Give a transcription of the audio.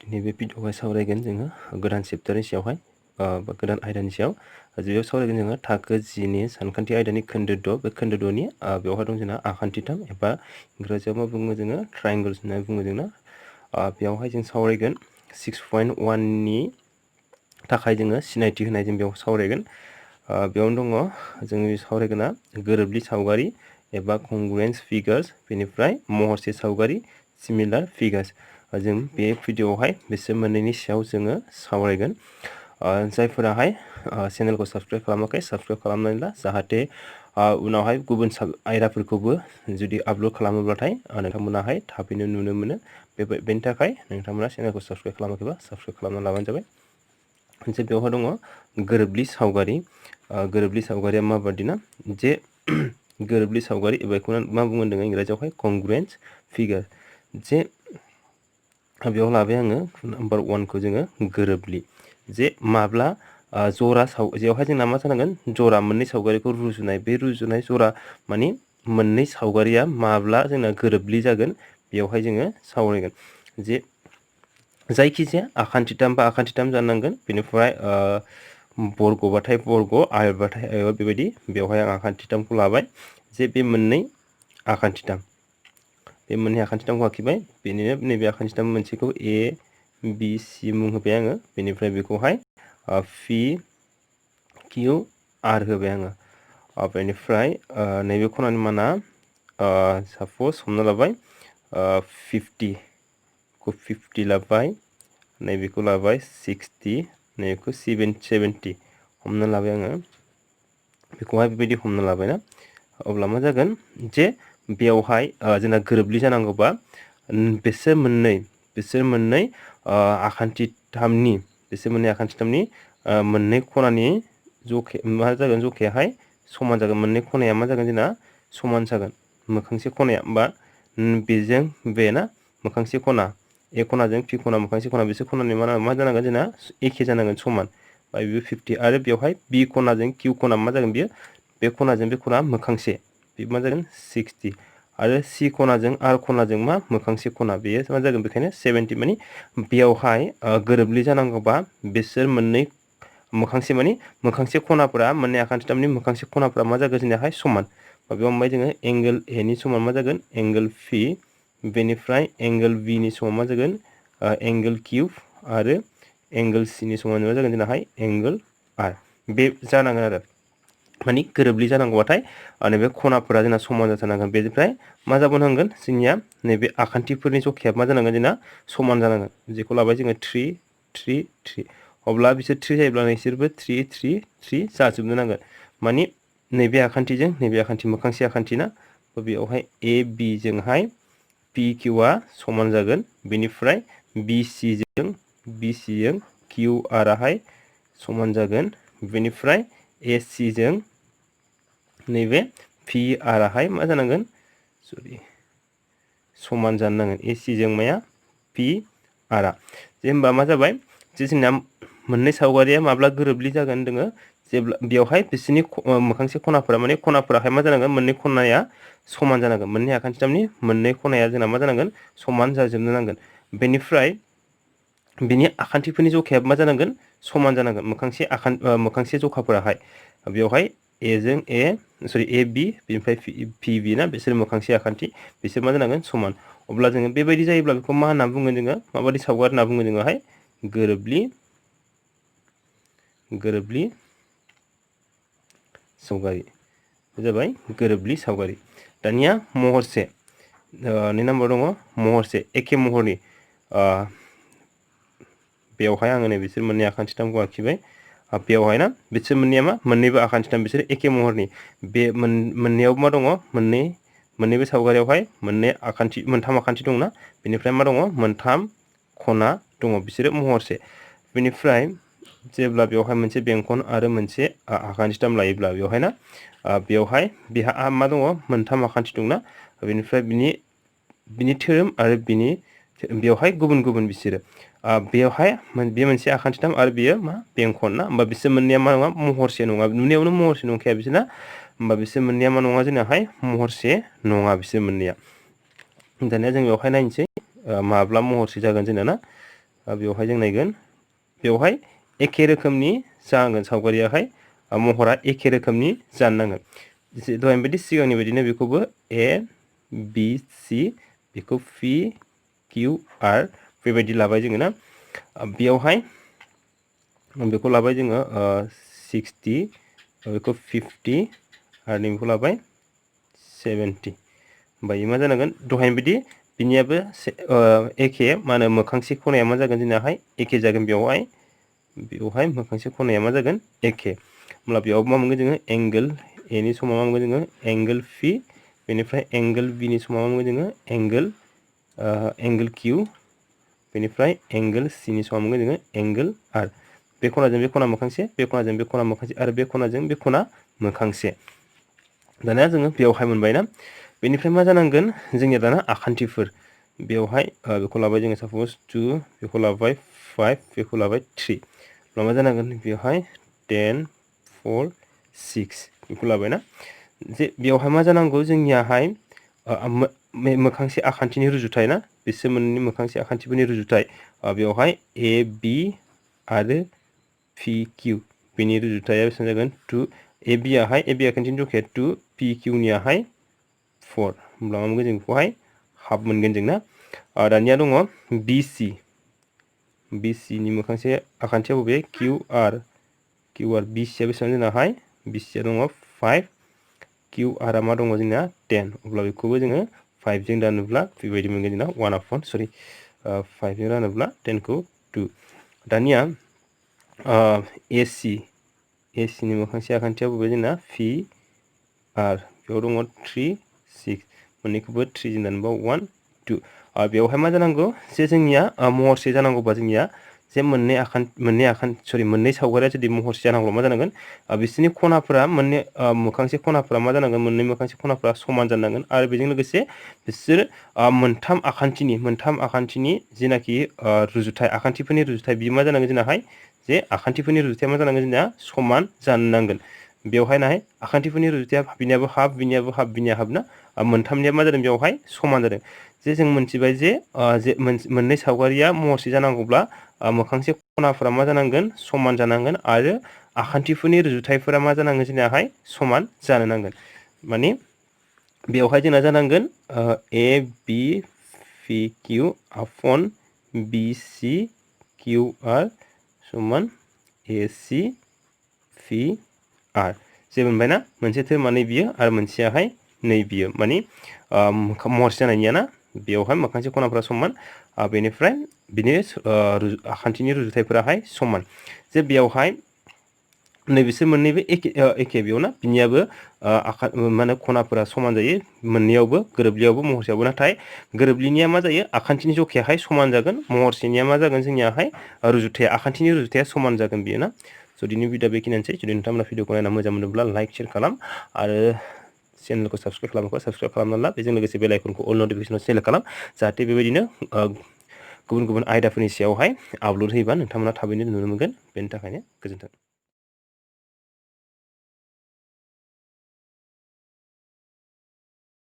नैबे भिडिअ'आवहाय सावरायगोन जोङो गोदान चेप्टारनि सायावहाय बा गोदान आयदानि सायाव बेयाव सावरायगोन जोङो थाखो 10नि सानखान्थि आयदानि खोन्दो 6 बे खोन्दो 6नि बेवहाय दं जोंना आखान्थिथाम एबा इंराजियाव मा बुङो जोङो ट्रायंगल्स होननानै बुङो जोंना बेवहाय जों सावरायगोन 6.1 नि थाखाय जोङो सिनायथि होनाय जों बेयाव सावरायगोन बेयावनो दङ जोंनि सावरायगोना गोरोबलि सावगारि एबा कंग्रुएन्स फिगार्स बेनिफ्राय महरसे सावगारि सिमिलार फिगार्स जों बे भिडिअ'आवहाय बिसोर मोननैनि सायाव जोङो सावरायगोन जायफोराहाय चेनेलखौ साबस्क्राइब खालामाखै साबस्क्राइब खालामनानै ला जाहाथे उनावहाय गुबुन आयदाफोरखौबो जुदि आपल'ड खालामोब्लाथाय नोंथांमोनाहाय थाबैनो नुनो मोनो बेनि थाखाय नोंथांमोना चेनेलखौ साबस्क्राइब खालामाखैबा साबस्क्राइब खालामना लाबानो जाबाय मोनसे बेवहाय दङ गोरोबलि सावगारि गोरोबलि सावगारिया माबादिना जे गोरोबलि सावगारि एबा बेखौनो मा बुङो होनदों इंराजियावहाय कंग्रुएन्स फिगार जे बेयाव लाबाय आङो नाम्बार 1 खौ जोङो गोरोबलि जे माब्ला जरा जेयावहाय जोंना मा जानांगोन जरा मोननै सावगारिखौ रुजुनाय बे रुजुनाय जरा माने मोननै सावगारिया माब्ला जोंना गोरोबलि जागोन बेयावहाय जोङो सावरायगोन जे जायखिजाया आखान्थिथाम बा आखान्थिथाम जानांगोन बेनिफ्राय बर्गबाथाय बर्ग आयतबाथाय आयत बेबायदि बेवहाय आं आखान्थिथामखौ लाबाय जे बे मोननै आखान्थिथाम बे मोननै आखान्थिथामखौ आखिबाय बेनिनो नैबे आखान्थिथाम मोनसेखौ ए बि सि मुं होबाय आङो बेनिफ्राय बेखौहाय पि किउ आर होबाय आङो बेनिफ्राय नैबे खनानि माना साप'ज हमना लाबाय 50 खौ 50 लाबाय नैबेखौ लाबाय 60 नैबेखौ 70 हमना लाबाय आङो बेखौहाय बेबायदि हमना लाबायना अब्ला मा जागोन जे बेयावहाय जोंना गोरोबलि जानांगौबा बिसोर मोननै आखान्थिथामनि मोननै खनानि मा जागोन जखायाहाय समान जागोन मोननै खनाया मा जागोन जोंना समान जागोन मोखांसे खनाया बा बेजों बेना मोखांसे खना ए खनाजों पि खना मोखांसे खना बिसोर खनानि मा जानांगोन जोंना एखे जानांगोन समान बा बेबो 50 आरो बेवहाय बि खनाजों किउ खना मा जागोन बियो बे खनाजों बे खना मोखांसे बे मा जागोन 60 आरो सि खनाजों आर खनाजों मा मोखांसे खना बेयो मा जागोन बेखायनो 70 माने बेयावहाय गोरोबलि जानांगौबा बिसोर मोननै मोखांसे खनाफोरा मोननै आखान्थिथामनि मोखांसे खनाफोरा मा जागोन जोंनियाहाय समान बेयाव ओमफ्राय जोङो एंगोल ए नि समान मा जागोन एंगोल पि बेनिफ्राय एंगोल बि नि समान मा जागोन एंगोल किउ आरो एंगोल सि नि समान मा जागोन जोंनाहाय एंगोल आर बे जानांगोन आरो माने गोरोबलि जानांगौबाथाय नैबे खनाफोरा जोंना समान जाथारनांगोन बेनिफ्राय मा जाबावनांगोन जोंनिया नैबे आखान्थिफोरनि जखाया मा जानांगोन जोंना समान जानांगोन जेखौ लाबाय जोङो 3 3 3 अब्ला बिसोर 3 जायोब्ला नोंसोरबो 3 3 3 जाजोबनो नांगोन माने नैबे आखान्थिजों नैबे आखान्थि मोखांसे आखान्थि ना बेयावहाय ए बि जोंहाय पि किउआ समान जागोन बेनिफ्राय बि सि जों किउ आरआहाय समान जागोन बेनिफ्राय ए सि जों नैबे पि आरआहाय मा जानांगोन समान जानो नांगोन ए सि जों माया पि आरआ जे होमबा मा जाबाय जे जोंना मोननै सावगारिया माब्ला गोरोबलि जागोन दोङो जेब्ला बेवहाय बिसोरनि मोखांसे खनाफोरा माने खनाफोराहाय मा जानांगोन मोननै खनाया समान जानांगोन मोननै आखान्थिथामनि मोननै खनाया जोंना मा जानांगोन समान जाजोबनो नांगोन बेनिफ्राय बिनि आखान्थिफोरनि जखाया मा जानांगोन समान जानांगोन मोखांसे जखाफोराहाय बेवहाय ए बि बेनिफ्राय पि बि ना बिसोर मोखांसे आखान्थि बिसोर मा जानांगोन समान अब्ला जोङो बेबायदि जायोब्ला बेखौ मा होनना बुङो जोङो माबायदि सावगारि होनना बुङो जोङोहाय गोरोबलि सावगारि जाबाय गोरोबलि सावगारि दानिया महरसे नै नाम्बार दङ महरसे एखे महरनि बेवहाय आङो नै बिसोर मोननै आखान्थिथामखौ आखिबाय बेवहाय ना बिसोर मोननैया मा मोननैबो आखान्थिथाम बिसोर एखे महरनि बे मोननैयाव मा दङ मोननैबो सावगारियावहाय मोनथाम आखान्थि दंना बेनिफ्राय मा दङ मोनथाम खना दङ बिसोरो महरसे बेनिफ्राय जेब्ला बेवहाय मोनसे बेंखन आरो मोनसे आखान्थिथाम लायोब्ला बेवहाय ना बेवहाय बेहा मा दङ मोनथाम आखान्थि दंना बेनिफ्राय बिनि धोरोम आरो बेवहाय गुबुन गुबुन बिसोरो बेवहाय बे मोनसे आखान्थिथाम आरो बेयो मा बेंखन ना होमबा बिसोर मोननैया मा नङा महरसे नङा नुनायावनो महरसे नंखाया बिसोरना होमबा बिसोर मोननैया मा नङा जोंनाहाय महरसे नङा बिसोर मोननैया दानिया जों बेवहाय नायनोसै माब्ला महरसे जागोन जोंना ना बेवहाय जों नायगोन बेवहाय एखे रोखोमनि जागोन सावगारियाहाय महरा एखे रोखोमनि जानो नांगोन दहाय बायदि सिगांनि बायदिनो बेखौबो ए बी सी बेखौ पी किउ आर बेबायदि लाबाय जोङो ना बेयावहाय बेखौ लाबाय जोङो 60 बेखौ 50 आरो नैबेखौ लाबाय 70 ओमफ्राय मा जानांगोन दहाय बायदि बिनियाबो एखे मा होनो मोखांसे खनाया मा जागोन जोंनाहाय एखे जागोन बेवहाय मोखांसे खनाया मा जागोन एखे होमब्ला बेयाव मा मोनगोन जोङो एंगोल ए नि समाव मा मोनगोन जोङो एंगोल पी बेनिफ्राय एंगोल बी नि समाव मा मोनगोन जोङो एंगोल किउ बेनिफ्राय एंगोल सी नि समाव मोनगोन जोङो एंगोल आर बे खनाजों बे खना मोखांसे बे खनाजों बे खना मोखांसे आरो बे खनाजों बे खना मोखांसे दानिया जोङो बेवहाय मोनबायना बेनिफ्राय मा जानांगोन जोंनिया दाना आखान्थिफोर बेवहाय बेखौ लाबाय जोङो साप'ज 2 बेखौ लाबाय 5 बेखौ लाबाय 3 होमब्ला मा जानांगोन बेवहाय 10 4 6 बेखौ लाबायना जे बेवहाय मा जानांगौ जोंनियाहाय मोखांसे आखान्थिनि रुजुथाय ना बिसोर मोननै मोखांसे आखान्थिफोरनि रुजुथाय बेवहाय ए बी आरो पी किउ बेनि रुजुथाया बेसेबां जागोन 2 ए बी आखान्थिनि जखाया 2 पी किउ नियाहाय 4 होमब्ला मा मोनगोन जों बेखौहाय हाफ मोनगोन जों ना दानिया दङ बी सी नि मोखांसे आखान्थिया बबे किउ आर बी सीया बेसेबां जोंनाहाय बी सीया दङ 5 किउ आरआ मा दङ जोंना 10 अब्ला बेखौबो जोङो 5 जों रानोब्ला बेबायदि मोनगोन जोंना 5 जों रानोब्ला 10 खौ 2 दानिया एसी नि मोखांसे आखान्थिया बबे जोंना पी आर बेयाव दङ 3 6 मोननैखौबो 3 जों दानोबा 1 2 बेवहाय मा जानांगौ जे जोंनिया महरसे जानांगौबा जोंनिया जे मोननै सावगारिया जुदि महरसे जानांगौब्ला मा जानांगोन बिसोरनि खनाफोरा मोखांसे खनाफोरा मा जानांगोन मोननै मोखांसे खनाफोरा समान जानांगोन आरो बेजों लोगोसे बिसोर मोनथाम आखान्थिनि जेनाखि रुजुथाय आखान्थिफोरनि रुजुथाय बियो मा जानांगोन जोंनाहाय जे आखान्थिफोरनि रुजुथाया मा जानांगोन जोंना समान जानो नांगोन बेवहाय नाहाय आखान्थिफोरनि रुजुथाया बिनियाबो हाफ बिनिया हाफ ना मोनथामनिया मा जादों बेवहाय समान जादों जे जों मोनथिबाय जे मोननै सावगारिया महरसे जानांगौब्ला मोखांसे खनाफोरा मा जानांगोन समान जानांगोन आरो आखान्थिफोरनि रुजुथायफोरा मा जानांगोन जोंनाहाय समान जानो नांगोन माने बेवहाय जोंना जानांगोन A B P Q upon B C Q R समान A C P R J मोनबायना मोनसे थोरमा नै बियो आरो मोनसेयाहाय नै बियो माने महरसे जानायनिया ना बेवहाय मोखांसे खनाफोरा समान बेनिफ्राय बिनि आखान्थिनि रुजुथायफोराहाय समान जे बेवहाय नैबिसोर मोननैबो एखे बेयाव ना बिनियाबो मा होनो खनाफोरा समान जायो मोननैयावबो गोरोबलियावबो महरसेयावबो नाथाय गोरोबलिनिया मा जायो आखान्थिनि जखायाहाय समान जागोन महरसेनिया मा जागोन जोंनियाहाय आखान्थिनि रुजुथाया समान जागोन बियो ना स' दिनै भिडिअ बेखिनियानोसै जुदि नोंथांमोना भिडिअखौ नायना मोजां मोनोब्ला लाइक शेयार खालाम आरो चेनेलखौ साबस्क्राइब खालामना ला बेजों लोगोसे बेल आइकनखौ अल नटिफिकेसनाव सेलेक्ट खालाम जाहाथे बेबायदिनो गुबुन आयदाफोरनि सायावहाय आपल'ड होयोबा नोंथांमोना थाबैनो नुनो मोनगोन बेनि थाखायनो गोजोन्थों।